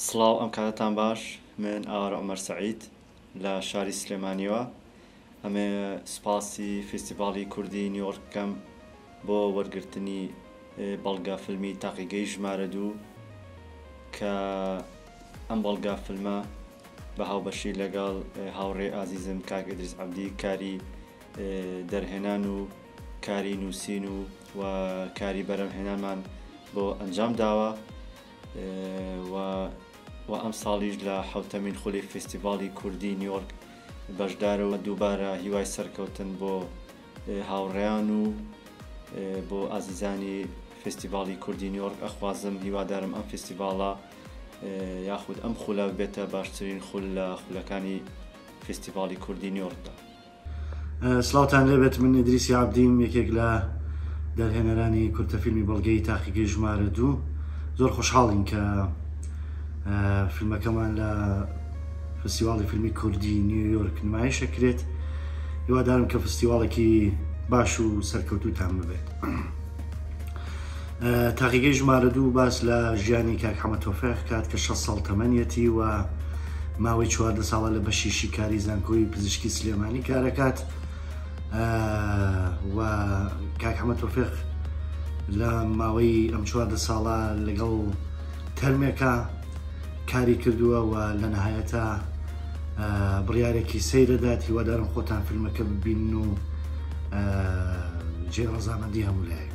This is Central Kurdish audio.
سڵاو ئەم کاتەتان باش من ئاوارە عومەر سەعید لە شاری سلێمانیەوە ئەمێ سوپاسی فیستیڤاڵی کوردی نیۆرک بکەم بۆ وەرگرتنی بەڵگە فیلمی تاقیگەی ژمارە دوو کە ئەم بەڵگە فیلمە بە هاوبەشی لەگەڵ هاوڕێ ئازیزم کاک ئیدریس عەبدی کاری دەرهێنان و کاری نووسین و و کاری بەرەمهێنانمان بۆ ئەنجام داوە و و ئەمساڵیش لە حەوتەمین خولی فیستیڤاڵی کوردی نیۆرک بەشدارە و دووبارە هیوای سەرکەوتن بۆ هاوڕێیان و بۆ ئازیزانی فیستیڤاڵی کوردی نیۆرک ئەخوازم. هیوادارم ئەم فیستیڤاڵە یاخود ئەم خولە ببێتە باشترین خول لە خولەکانی فیستیڤاڵی کوردی نیۆرکدا. سڵاوتان لێبێت من ئیدریسی عەبدیم یەکێک لە دەرهێنەرانی کورتە فیلمی بەڵگەی تاقیگەی ژمارە دوو زۆر خۆشحاڵین کە فیلمەکەمان لە فستیواڵی فیلمی کوردی نیویۆرک نمایش ئەکرێت هیوادارم کە فستیواڵێکی باش و سەرکەوتوتان ببێت. تاقیگەی ژمارە دوو باس لە ژیانی کاک حەمە تۆفیق کات کە 6 ساڵ تەمەنیەتی و ماوەی 14 ساڵە لە بەشی شیکاری زانکۆی پزیشکی سلێمانی کارەکات و کاک حەمە تۆفیق لە ماوەی ئەم 14 ساڵە لەگەڵ تەرمێکە کاری کردووە و لە نهایەتە بڕیارێکی سەیرەدات هیوادارم خۆتان فیلمەکە ببین و جێ ڕەزامەندی هەموو لایەک.